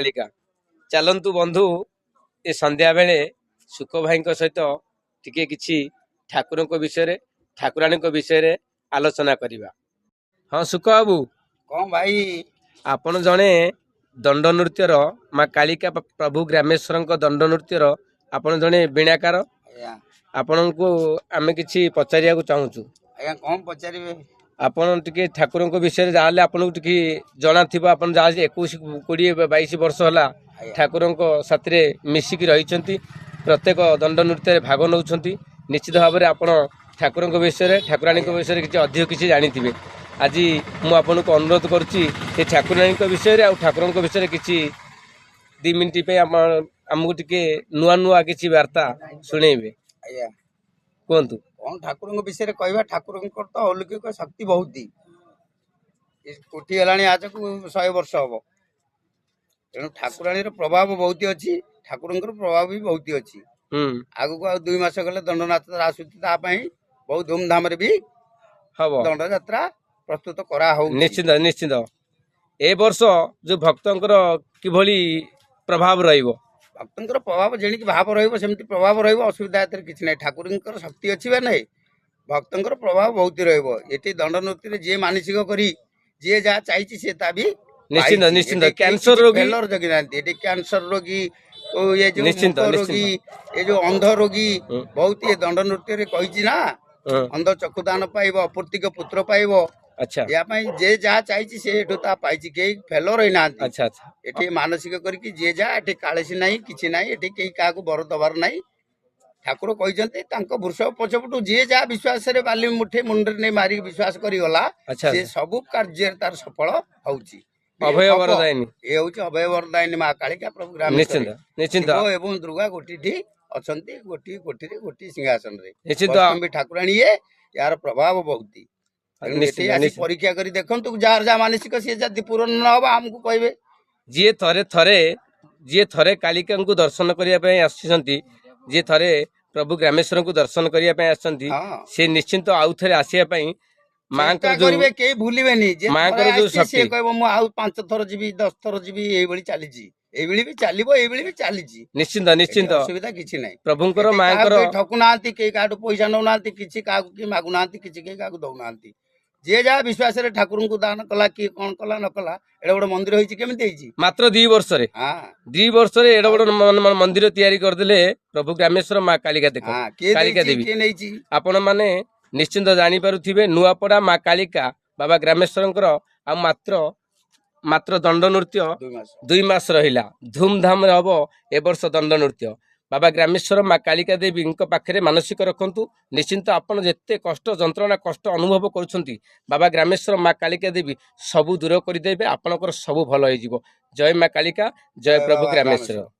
କାଳିକା। ଚାଲନ୍ତୁ ବନ୍ଧୁ, ଏ ସନ୍ଧ୍ୟା ବେଳେ ସୁଖ ଭାଇଙ୍କ ସହିତ ଟିକେ କିଛି ଠାକୁରଙ୍କ ବିଷୟରେ, ଠାକୁରାଣୀଙ୍କ ବିଷୟରେ ଆଲୋଚନା କରିବା। ହଁ ସୁଖ ବାବୁ। କଣ ଭାଇ? ଆପଣ ଜଣେ ଦଣ୍ଡ ନୃତ୍ୟର, ମା କାଳିକା ପ୍ରଭୁ ଗ୍ରାମେଶ୍ୱରଙ୍କ ଦଣ୍ଡ ନୃତ୍ୟର ଆପଣ ଜଣେ ବୀଣାକାର। ଆଜ୍ଞା। ଆପଣଙ୍କୁ ଆମେ କିଛି ପଚାରିବାକୁ ଚାହୁଁଛୁ। ଆଜ୍ଞା, କଣ ପଚାରିବେ? ଆପଣ ଟିକେ ଠାକୁରଙ୍କ ବିଷୟରେ ଯାହାହେଲେ ଆପଣଙ୍କୁ ଟିକେ ଜଣାଥିବ। ଆପଣ ଯାହା 21, 20, 22 ବର୍ଷ ହେଲା ଠାକୁରଙ୍କ ସାଥିରେ ମିଶିକି ରହିଛନ୍ତି, ପ୍ରତ୍ୟେକ ଦଣ୍ଡ ନୃତ୍ୟରେ ଭାଗ ନେଉଛନ୍ତି, ନିଶ୍ଚିତ ଭାବରେ ଆପଣ ଠାକୁରଙ୍କ ବିଷୟରେ, ଠାକୁରାଣୀଙ୍କ ବିଷୟରେ କିଛି ଅଧିକ କିଛି ଜାଣିଥିବେ। ଆଜି ମୁଁ ଆପଣଙ୍କୁ ଅନୁରୋଧ କରୁଛି, ସେ ଠାକୁରାଣୀଙ୍କ ବିଷୟରେ ଆଉ ଠାକୁରଙ୍କ ବିଷୟରେ କିଛି 2 ମିନିଟ୍ ପାଇଁ ଆପଣ ଆମକୁ ଟିକେ ନୂଆ ନୂଆ କିଛି ବାର୍ତ୍ତା ଶୁଣେଇବେ। ଆଜ୍ଞା। କୁହନ୍ତୁ। କଣ ଠାକୁରଙ୍କ ବିଷୟରେ କହିବା? ଠାକୁରଙ୍କର ତ ଅଲୌକିକ ଶକ୍ତି ବହୁତ। ଏ କୋଠି ହେଲାଣି ଆଜକୁ 100 ବର୍ଷ ହବ। ତେଣୁ ଠାକୁରାଣୀର ପ୍ରଭାବ ବହୁତ ଅଛି, ଠାକୁରଙ୍କର ପ୍ରଭାବ ବି ବହୁତ ଅଛି। ଆଗକୁ ଆଉ 2 ମାସ ଗଲେ ଦଣ୍ଡନାଚ ଆସୁଛି, ତା ପାଇଁ ବହୁତ ଧୁମଧାମରେ ବି ହବ। ଦଣ୍ଡଯାତ୍ରା ପ୍ରସ୍ତୁତ କରାହଉଛି। ନିଶ୍ଚିନ୍ତ ନିଶ୍ଚିନ୍ତ। ଏ ବର୍ଷ ଯୋଉ ଭକ୍ତଙ୍କର କିଭଳି ପ୍ରଭାବ ରହିବ? ଭକ୍ତଙ୍କର ପ୍ରଭାବ ଯେଣିକି ଭାବ ରହିବ, ସେମିତି ପ୍ରଭାବ ରହିବ। ଅସୁବିଧା ଏଥିରେ କିଛି ନାହିଁ। ଠାକୁରଙ୍କର ଶକ୍ତି ଅଛି ବା ନାହିଁ, ଭକ୍ତଙ୍କର ପ୍ରଭାବ ବହୁତ ରହିବ। ଏଠି ଦଣ୍ଡ ନୃତ୍ୟରେ ଯିଏ ମାନସିକ କରି ଯିଏ ଯାହା ଚାହିଁଛି, ସେ ତା ବି ନିଶ୍ଚିନ୍ତ ପାଇଛି। ନିଶ୍ଚିନ୍ତ। ଏଠି କେହି କ୍ୟାନ୍ସର କିଛି ରୋଗୀ ଫେଲର ଜଗିନାହାନ୍ତି। ଏଠି କ୍ୟାନ୍ସର ରୋଗୀ ଓ ଏ ଯୋଉ ମୂକ ରୋଗୀ, ଏ ଯୋଉ ଅନ୍ଧ ରୋଗୀ ବହୁତ। ଏ ଦଣ୍ଡ ନୃତ୍ୟରେ କହିଛି ନା, ଅନ୍ଧ ଚକ୍ଷୁଦାନ ପାଇବ, ଅପୂର୍ତ୍ତିକ ପୁତ୍ର ପାଇବ। ୟା ପାଇଁ ଯିଏ ଯାହା ଚାହିଁଛି, ସେ ଏଠୁ ତା ପାଇଛି। କେହି ଫେଲର ହେଇନାହାନ୍ତି। ଆଚ୍ଛା ଆଚ୍ଛା ଏଠି ମାନସିକ କରିକି ଯିଏ ଯାହା, ଏଠି କାଳେସି ନାହିଁ, କିଛି ନାହିଁ। ଏଠି କେହି କାହାକୁ ବର ଦବାର ନାହିଁ। ଠାକୁର କହିଛନ୍ତି, ତାଙ୍କ ବୃଷଭ ପଛପଟୁ ଯିଏ ଯାହା ବିଶ୍ୱାସରେ ବାଲି ମୁଠେ ମୁଣ୍ଡରେ ନେଇ ମାରିକି ବିଶ୍ୱାସ କରିଗଲା, ସେ ସବୁ କାର୍ଯ୍ୟରେ ତାର ସଫଳ ହଉଛି। ଅଭୟ ହବ। ବରଦାୟିନୀ। ଏ ହଉଛି ଅଭୟ ବରଦାୟିନୀ ମା କାଳିକା ପ୍ରଭୁ ଗ୍ରାମେଶ୍ୱରୀ। ନିଶ୍ଚିନ୍ତ ନିଶ୍ଚିନ୍ତ। ଶିବ ଏବଂ ଦୁର୍ଗା ଗୋଟିଠି ଅଛନ୍ତି, ଗୋଟିଏ କୋଠିରେ, ଗୋଟିଏ ସିଂହାସନରେ। ବୈଷ୍ଣବୀ ଠାକୁରାଣୀ ଇଏ, ଏହାର ପ୍ରଭାବ ବହୁତ। ତେଣୁ ଏଠି ଆସି ପରୀକ୍ଷା କରି ଦେଖନ୍ତୁ। ଯାହାର ଯାହା ମାନସିକ, ସିଏ ଯଦି ପୂରଣ ନ ହବ, ଆମକୁ କହିବେ। ଯିଏ ଥରେ କାଳିକାଙ୍କୁ ଦର୍ଶନ କରିବା ପାଇଁ ଆସିଛନ୍ତି, ଯିଏ ଥରେ ପ୍ରଭୁ ଗ୍ରାମେଶ୍ୱରଙ୍କୁ ଦର୍ଶନ କରିବା ପାଇଁ ଆସିଛନ୍ତି, ସେ ନିଶ୍ଚିନ୍ତ ଆଉ ଥରେ ଆସିବା ପାଇଁ ମାଙ୍କର ଚେଷ୍ଟା ଯୋଉ କରିବେ, କେହି ଭୁଲିବେନି। ଯେ ମାଙ୍କର ଥରେ ଯୋଉ ଆସିଛି, ସିଏ ଶକ୍ତି। କହିବ ମୁଁ ଆଉ 5 ଥର ଯିବି, 10 ଥର ଯିବି। ଏଇଭଳି ଚାଲିଛି, ଏଇଭଳି ବି ଚାଲିବ, ଏଇଭଳି ବି ଚାଲିଛି। ନିଶ୍ଚିନ୍ତ ଏଠି ନିଶ୍ଚିନ୍ତ। ଅସୁବିଧା କିଛି ନାହିଁ। ପ୍ରଭୁଙ୍କର ଏଠି କାହାକୁ ମାଙ୍କର କେହି ଠକୁନାହାନ୍ତି, କେହି କାହାଠୁ ପଇସା ନଉନାହାନ୍ତି, କିଛି କାହାକୁ କେହି ମାଗୁନାହାନ୍ତି, କିଛି କେହି କାହାକୁ ଦଉନାହାନ୍ତି। ଯିଏ ଯାହା ବିଶ୍ୱାସରେ ଠାକୁରଙ୍କୁ ଦାନ କଲା, କିଏ କଣ କଲା ନ କଲା। ଏଡେ ବଡ ମନ୍ଦିର ହେଇଛି, କେମିତି ହେଇଛି? ମାତ୍ର 2 ବର୍ଷରେ। 2 ବର୍ଷରେ ଏଡେ ବଡ ମନ୍ଦିର ତିଆରି କରିଦେଲେ ପ୍ରଭୁ ଗ୍ରାମେଶ୍ୱର, ମା କାଳିକା। ଦେଖ କିଏ କାଳିକା ଦେଇଛି, ଦେବୀ। କିଏ ନେଇଛି? ଆପଣ ମାନେ ନିଶ୍ଚିନ୍ତ ଜାଣିପାରୁଥିବେ, ନୂଆପଡ଼ା ମା କାଳିକା ବାବା ଗ୍ରାମେଶ୍ୱରଙ୍କର ଆଉ ମାତ୍ର ମାତ୍ର ଦଣ୍ଡ ନୃତ୍ୟ 2 ମାସ। 2 ମାସ ରହିଲା। ଧୁମଧାମରେ ହବ ଏ ବର୍ଷ ଦଣ୍ଡ ନୃତ୍ୟ। ବାବା ଗ୍ରାମେଶ୍ୱର, ମା କାଳିକା ଦେବୀଙ୍କ ପାଖରେ ମାନସିକ ରଖନ୍ତୁ। ନିଶ୍ଚିନ୍ତ ଆପଣ ଯେତେ କଷ୍ଟ ଯନ୍ତ୍ରଣା, କଷ୍ଟ ଅନୁଭବ କରୁଛନ୍ତି, ବାବା ଗ୍ରାମେଶ୍ୱର, ମା କାଳିକା ଦେବୀ ସବୁ ଦୂର କରିଦେବେ। ଆପଣଙ୍କର ସବୁ ଭଲ ହେଇଯିବ। ଜୟ ମା କାଳିକା, ଜୟ ଜୟ ପ୍ରଭୁ ବାବା ଗ୍ରାମେଶ୍ୱର। ଗ୍ରାମେଶ୍ୱର।